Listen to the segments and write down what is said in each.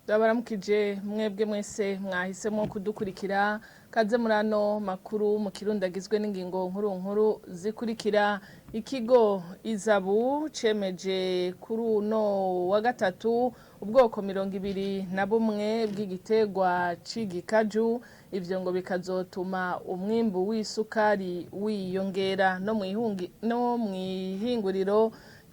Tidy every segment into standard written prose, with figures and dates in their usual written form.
Ndabaramukije mwebwe mwese mwahisemo kudukurikira. Kaze muri ano makuru mu Kirundi agizwe n'ingingo nkuru nkuru zikurikira: ikigo Izabu cemeje kuri uno wa gatatu ubwoko 21 bw'igiterwa c'igikaju. Ivyo ngo bikazotuma umwimbu w'isukari wiyongera. No mw'ihinguriro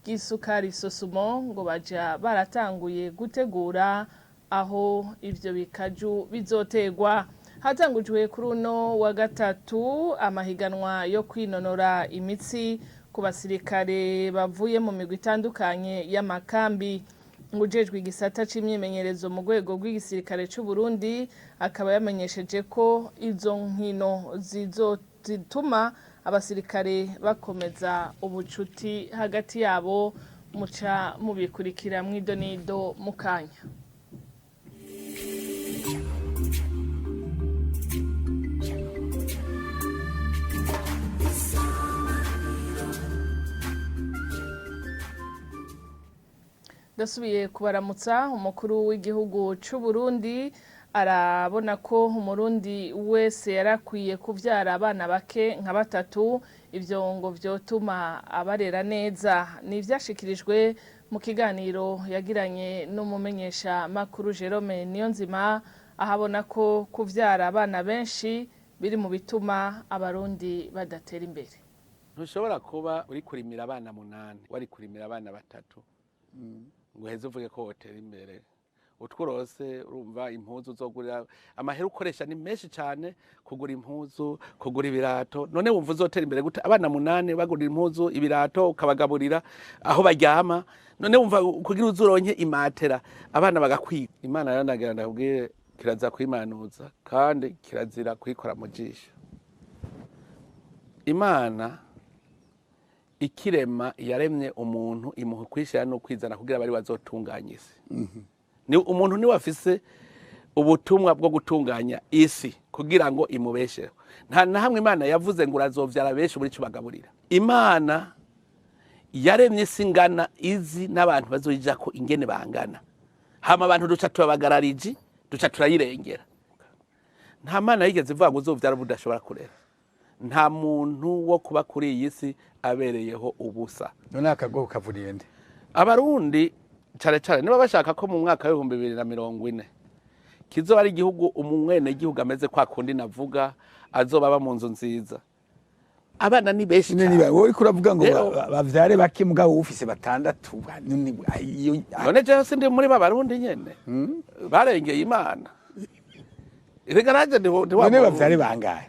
ry'isukari Sosumo ngo baja baratanguye gutegura aho ivyo bikaju bizotegwa. Hatangujwe kuri uno wa gatatu amahiganwa yo kwinonora imitsi ku basirikare bavuye mu migwi itandukanye y'amakambi. Ujejwe igisata c'imyimenyerezo mu rwego rw'igisirikare c'u Burundi akaba yamenyesheje ko izo nkino zizotuma abasirikare bakomeza ubucuti hagati yabo. Muca mubikurikira mw'idonido mukanya. Ndasubiye kubaramutsa. Umukuru w'igihugu c'u Burundi arabona ko Umurundi wese yarakwiye kuvyara abana bake nka batatu. Ivyo ngo vyotuma abarera neza. Ni ivyashikirijwe mu kiganiro yagiranye n'umumenyesha makuru Jerome Niyonzima, ahabona ko kuvyara abana benshi biri mu bituma Abarundi badatera imbere. Ntushobora kuba uri kurimira abana munani, wari kurimira abana batatu, ngo uheze uvuge ko wotera imbere. Utworose urumva impuzu uzogurira, amahera ukoresha ni menshi cyane, kugura impuzu, kugura ibirato. None wumva uzotera imbere gute abana munani bagurira impuzu, ibirato, ukabagaburira, aho baryama? None wumva kugira uzuronke imatera, abana bagakwiga? Imana rero, ndagira ndakubwire, kiraza kwimanuza kandi kirazira kuyikora mu jisho. Imana ikirema yaremye umuntu, imuha kwishira no kwizana kugira bari bazotunganya isi. Ni umuntu niwe afise ubutumwa bwo gutunganya isi kugira ngo imubesheho. Nta na hamwe Imana yavuze ngo urazovyara benshi muri cyo bagaburira. Imana yaremye isi ingana izi n'abantu bazoyijako ingene bangana, hama abantu duca tubabagarariji, duca turayirengera. Nta Mana yigeze ivuga ngo uzovyara udashobora kurera. Nta muntu wo kuba kuri iyi si abereyeho ubusa. None akagoho kavuriye nde? Abarundi cane cane niba bashaka ko mu mwaka w'2040 kizoba ari igihugu umwenegihugu ameze kwa kundi navuga, azoba aba mu nzu nziza. Abana ni benshi None cane. Niba wowe uriko uravuga ngo Rero- bavyare bake, mugabo ufise batandatu, None jewe sindi muri ba Barundi nyene barengeye Imana? Reka nanje ndi wa None Murundi. bavyare bangahe?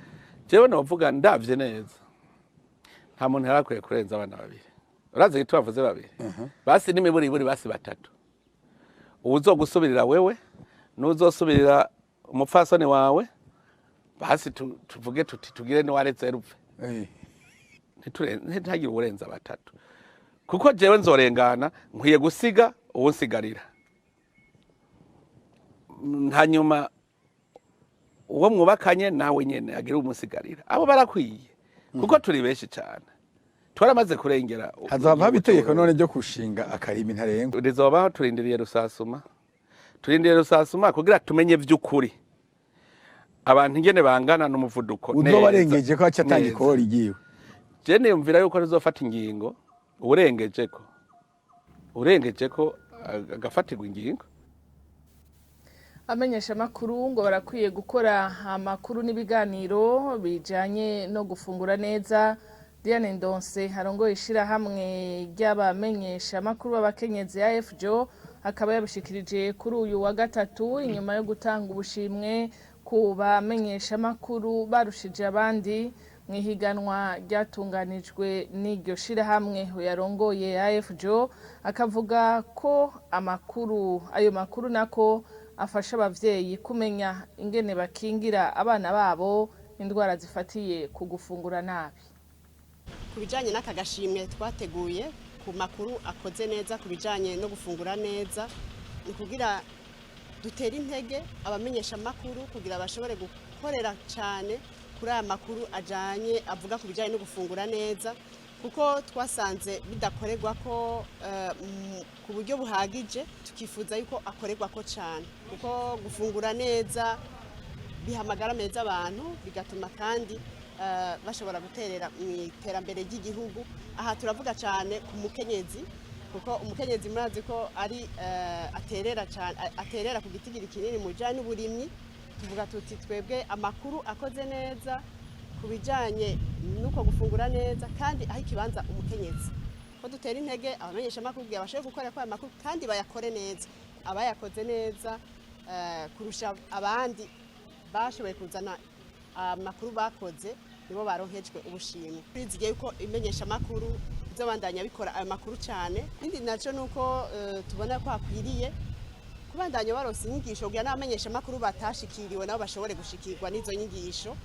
Jewe novuga, ndavye neza, nta muntu yari akwiye kurenza abana babiri. Urazi igituma bavuze babiri? Basi n'imiburiburi basi batatu: uwuzogusubirira wewe n'uzosubirira umupfasoni wawe. Basi tuvuge tuti tugire n'uwaretse rupfe. Ntihagire uwurenza batatu, kuko jewe nzorengana, nkwiye gusiga uwunsigarira. Hanyuma uwo mwubakanye nawe nyene agire umusigarira. Abo barakwiye, kuko turi benshi cyane, twaramaze kurengera Hazohava haba igihugu itegeko c'Uburundi. none ryo gushinga akarimi ntarengwa? Rizobaho. Turindiriye rusasuma, turindiriye rusasuma kugira tumenye vy'ukuri abantu ingene bangana n'umuvuduko. Uzoba Neza, arengeje ko aca atanga neza. ikori ryiwe. Je niyumvira yuko rizofata ingingo, urengeje ko agafatirwa ingingo. Amenyesha amakuru ngo barakwiye gukora amakuru n'ibiganiro bijanye no gufungura neza. Diane Ndonse arongoye ishirahamwe ry'abamenyesha amakuru b'abakenyezi ya FJO akaba yabishikirije kuri uyu wa gatatu inyuma yo gutanga ubushimwe ku bamenyesha amakuru barushije abandi mu ihiganwa ryatunganijwe n'iryo shirahamwe. Yarongoye AFJO akavuga ko amakuru, ayo makuru nako afasha abavyeyi kumenya ingene bakingira abana babo indwara zifatiye ku gufungura nabi. Ku bijyanye n'aka gashimwe twateguye ku makuru akoze neza ku bijyanye no gufungura neza, ni kugira dutere intege abamenyesha amakuru kugira bashobore gukorera cyane kuri aya makuru ajyanye, avuga ku bijyanye no gufungura neza. Kuko twasanze bidakorerwa ko ku buryo buhagije, tukifuza yuko akorerwa ko cyane, kuko gufungura neza bihamagara meza abantu, bigatuma kandi bashobora guterera mu iterambere ry'igihugu. Aha turavuga cyane ku mukenyezi, kuko umukenyezi murazi ko ari aterera cyane, aterera ku gitigiri kinini mu bijyanye n'uburimyi. Tuvuga tuti twebwe amakuru akoze neza ku bijyanye n'uko gufungura neza kandi aho ikibanza umukenyezi, ko dutera intege abamenyeshamakuru kugira bashobore gukora kuri aya makuru kandi bayakore neza. Abayakoze neza kurusha abandi bashoboye kuzana amakuru bakoze, nibo baronkejwe ubushimwe. Turizigiye yuko imenyeshamakuru bizobandanya bikora ayo makuru cyane. Ikindi naco nuko tubona ko hakwiriye kubandanya baronsa inyigisho kugira n'abamenyeshamakuru batashikiriwe nabo bashobore gushikirwa n'izo nyigisho.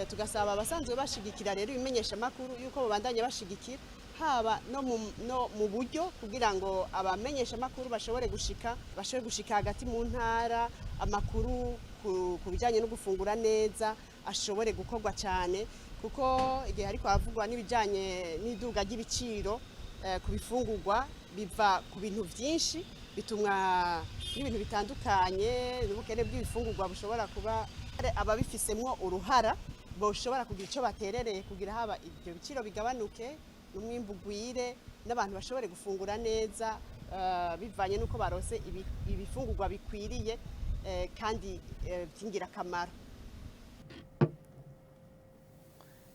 Tugasaba abasanzwe bashigikira rero ibimenyeshamakuru yuko babandanya bashigikira, haba no mu buryo, kugira ngo abamenyeshamakuru bashobore gushika hagati mu ntara, amakuru ku bijyanye no gufungura neza ashobore gukorwa cyane, kuko igihe ariko haravugwa n'ibijyanye n'iduga ry'ibiciro ku bifungurwa, biva ku bintu byinshi, bitumwa n'ibintu bitandukanye, n'ubukene bw'ibifungurwa bushobora kuba ababifisemwo uruhara boshobora kugira icyo baterereye kugira haba ibyo biciro bigabanuke, n'umwimbu ugwire, n'abantu bashobore gufungura neza bivanye n'uko barose ibifungurwa bikwiriye kandi by'ingirakamaro.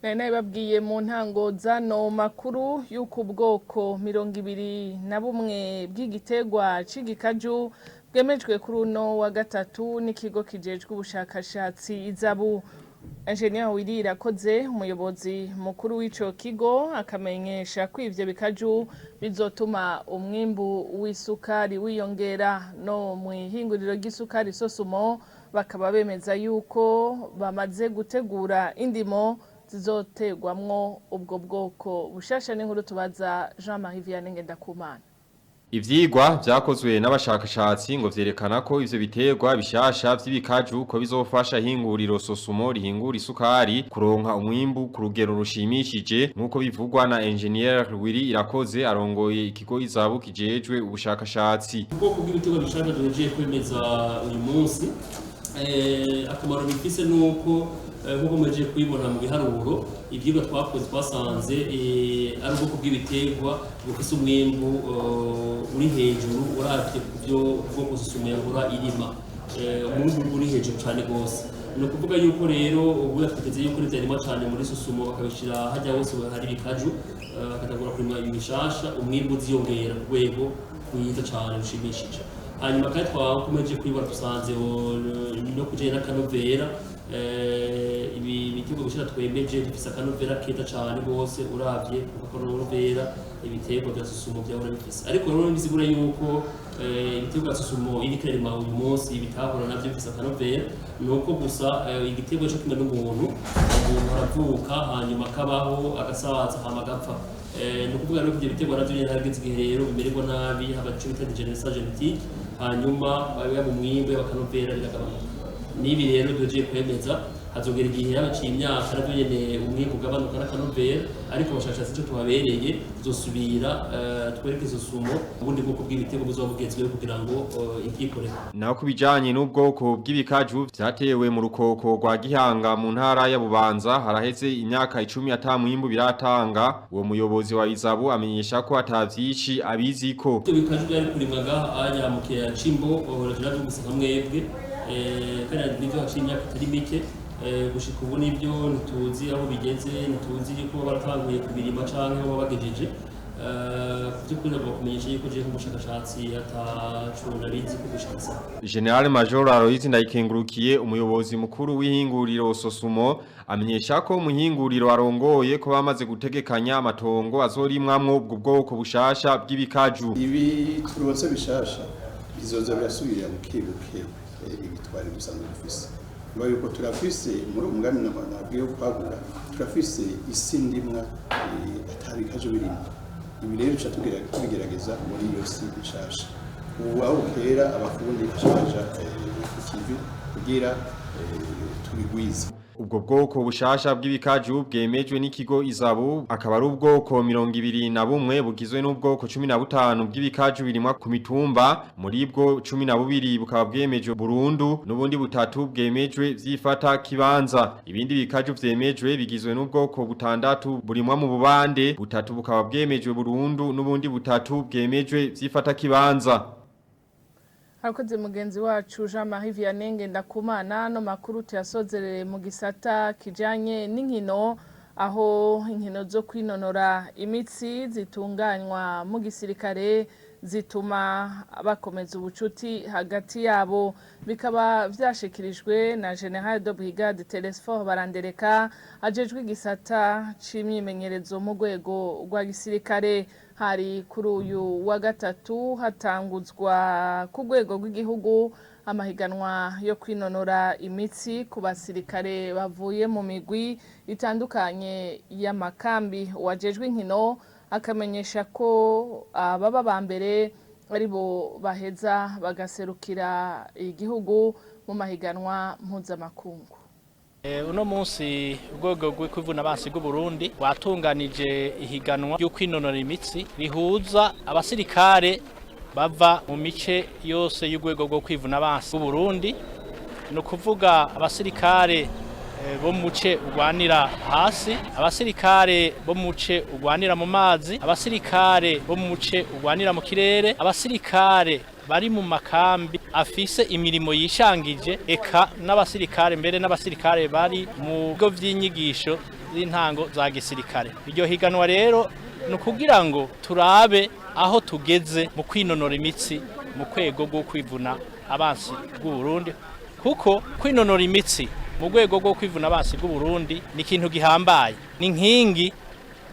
Nari nabibabwiye mu ntango zano makuru y'uko ubwoko 21 bw'igiterwa c'igikaju bwemejwe kuri uno wa gatatu n'ikigo kijejwe ubushakashatsi IZABU. Engineer Willy Irakoze, umuyobozi mukuru w'ico kigo, akamenyesha ko ivyo bikaju bizotuma umwimbu w'isukari wiyongera. No mw'ihinguriro ry'isukari Sosumo bakaba bemeza yuko bamaze gutegura indimo zizotegwamwo ubwo bwoko bushasha. N'inkuru tubaza Jean Marie Vianney Ngendakumana. Ivyigwa vyakozwe n'abashakashatsi ngo vyerekana ko ivyo biterwa bishasha vy'ibikaju ko bizofasha hinguriro Sosumo rihingura isukari kuronka umwimbu ku rugero rushimishije, nkuko bivugwa na Engineer Willy Irakoze, arongoye ikigo IZABU kijejwe ubushakashatsi. Ubwoko bw'ibiterwa bishasha duhejeje kwemeza uyu munsi, akamaro bifise nuko nkuko muhejeje kubibona mu biharuro, ivyigwa twakoze twasanze ari ubwoko bw'ibiterwa bufise umwimbu uri hejuru uravye ku byo ubwoko Sosumo yahora irima. Umwimbu uri hejuru cane gose. Ni ukuvuga yuko rero ubu twiteze yuko nivyarimwa cane muri Sosumo, bakabishira hajya hose hari ibikaju, bakatangura kurima ibi bishasha, umwimbu uziyongera ku rwego rwiza cane rushimishije. Hanyuma kandi twakomeje kwibona, dusanze no kujanye n'akanovera, ibi biterwa bishasha twemeje bifise akanovera keza cane gose uravye kuko akanovera ibiterwa vya Sosumo vyahora bifise. Ariko rero bisigura yuko ibiterwa vya Sosumo iriko irarima uyu munsi bitahora navyo bifise akanovera, ni uko gusa igiterwa co kimwe n'umuntu. Umuntu aravuka, hanyuma akabaho, agasaza, hama agapfa. Ni ukuvuga rero ko ivyo biterwa navyo nyene harageze igihe rero bimererwa nabi, haba ico bita dégénérescence génétique, hanyuma yaba umwimbu, yaba akanovera biragabanuka. N'ibi rero duhejeje kwemeza, hazogera igihe yabaciye imyaka navyo nyene umwimbu ugabanuka n'akanovera. Ariko abashakashatsi ico tubabereye, tuzosubira twereke Sosumo ubundi bwoko bw'ibiterwa buzoba bugezweho kugira ngo ibyikorere. Naho kubijanye n'ubwoko bw'ibikaju vyatewe mu rukoko rwa Gihanga mu ntara ya Bubanza, haraheze imyaka 10 ata mwimbu biratanga. Uwo muyobozi wa IZABU amenyesha ko atavyishi abiziko. Ibyo bikaju byari kurimwa ngaha anya mu kiyaya c'Imbo, turavyumvise nka mwebwe, kandi nivyo haciye imyaka itari mike. Gushika ubu nibyo ntituzi aho bigeze, ntituzi yuko baratanguye kubirima canke aho bagejeje. Ku by'ukuri nagomba kumenyesha yuko jewe nk'umushakashatsi ataco nabizi ko gushika isaha. General Major Aloyizi Ndayikengurukiye, umuyobozi mukuru w'ihinguriro Sosumo, amenyesha ko muhinguriro arongoye ko bamaze gutegekanya amatongo azorimwamwo ubwo bwoko bushasha bw'ibikaju. Ibi turonse bishasha bizoza birasubirira buke buke ibi twari dusanzwe dufise. Nyuma yuko turafise muri uwo mugambi nabwiye wo kwagura, turafise isi ndimwa atabikaju birimo. Ibi rero duca tubigerageza muri iyo si nshasha. Ubu aho bukera abafundi baca baja ku kivi kugira tubigwize. Ubwo bwoko bushasha bw'ibikaju bwemejwe n'ikigo Izabu akaba ari ubwoko 21 bugizwe n'ubwoko 15 bw'ibikaju birimwa ku mitumba, muri bwo 12 bukaba bwemejwe burundu n'ubundi butatu bwemejwe vyifata kibanza. Ibindi bikaju vyemejwe bigizwe n'ubwoko butandatu burimwa mu bubande, butatu bukaba bwemejwe burundu n'ubundi butatu bwemejwe vyifata kibanza. Harakoze mugenzi wacu Jean Marie Vianney Ngendakumana. No makuru tuyasozerere mu gisata kijanye n'inkino, aho inkino zo kwinonora imitsi zitunganywa mu gisirikare zituma bakomeza ubucuti hagati yabo, bikaba vyashikirijwe na Général de Brigade Télesphore Barandereka ajejwe igisata c'imyimenyerezo mu rwego rwa gisirikare. Hari kuri uyu wa gatatu hatanguzwa ku rwego rw'igihugu amahiganwa yo kwinonora imitsi ku basirikare bavuye mu migwi itandukanye y'amakambi. Uwajejwe inkino akamenyesha ko ababa ba mbere aribo baheza bagaserukira igihugu mu mahiganwa mpuzamakungu. Uno munsi urwego rw'kwivuna abansi bw'u Burundi rwatunganije ihiganwa ryo kwinonora imitsi rihuza abasirikare bava mu mice yose y'urwego rwo kwivuna abansi bw'u Burundi, ni ukuvuga abasirikare bo mu muce urwanira hasi, abasirikare bo mu muce urwanira mu mazi, abasirikare bo mu muce urwanira mu kirere, abasirikare bari mu makambi afise imirimo yishangije, eka n'abasirikare mbere n'abasirikare bari mu bigo vy'inyigisho z'intango za gisirikare. Iryo higanwa rero ni ukugira ngo turabe aho tugeze mu kwinonora imitsi mu rwego rwo kwivuna abansi bw'u Burundi, kuko kwinonora imitsi mu rwego rwo kwivuna abansi bw'u Burundi ni ikintu gihambaye, ni inkingi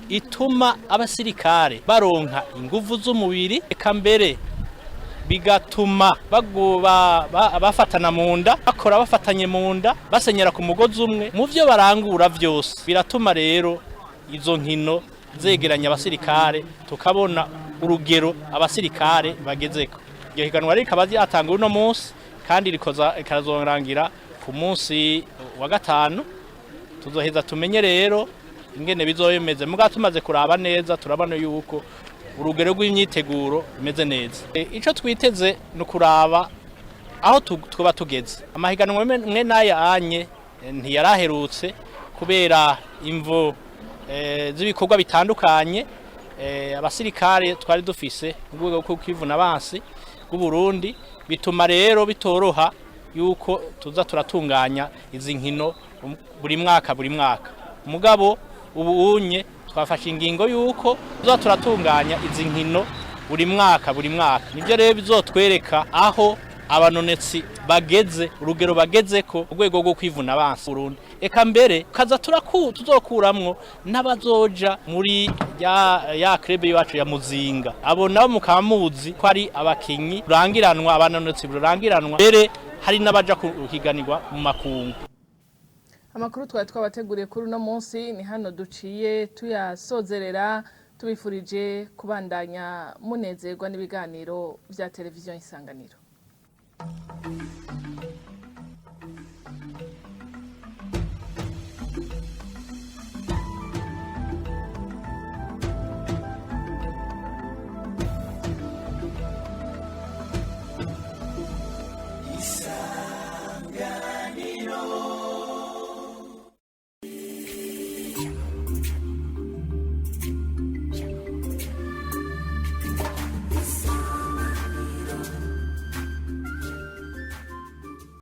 ituma abasirikare baronka inguvu z'umubiri, eka mbere bigatuma bafatana mu nda, bakora bafatanye mu nda, basenyera ku mugozi umwe mu byo barangura vyose. Biratuma rero izo nkino zegeranya abasirikare, tukabona urugero abasirikare bagezeko. Iryo higanwa rikaba ryatangwa uno munsi kandi rikazorangira ku munsi wa gatanu. Tuzoheza tumenye rero ingene bizoba bimeze, mugabo tumaze kuraba neza turabona yuko urugero rw'imyiteguro rumeze neza. Ico twiteze ni ukuraba aho tuba tugeze. Amahiganwa mwe n'aya anye ntiyaraherutse kubera imvo z'ibikorwa bitandukanye abasirikare twari dufise mu rwego rwo kwivuna abansi bw'u Burundi, bituma rero bitoroha yuko tuza turatunganya izi nkino buri mwaka buri mwaka. Mugabo ubu unye twafashe ingingo yuko tuza turatunganya izi nkino buri mwaka buri mwaka. Nivyo rero bizotwereka aho abanonetsi bageze, urugero bagezeko urwego rwo kwivuna abansi Burundi, eka mbere kaza tuzokuramwo n'abazoja muri ya club yacu ya Muzinga. Abo nabo mukaba muzi ko ari abakinyi rurangiranwa, abanonetsi rurangiranwa, mbere hari n'abaja kuhiganirwa mu makungu. Amakuru twari twabateguriye kuri uno munsi ni hano duciye tuyasozerera, tubifurije kubandanya munezerwa n'ibiganiro vya televiziyo Isanganiro.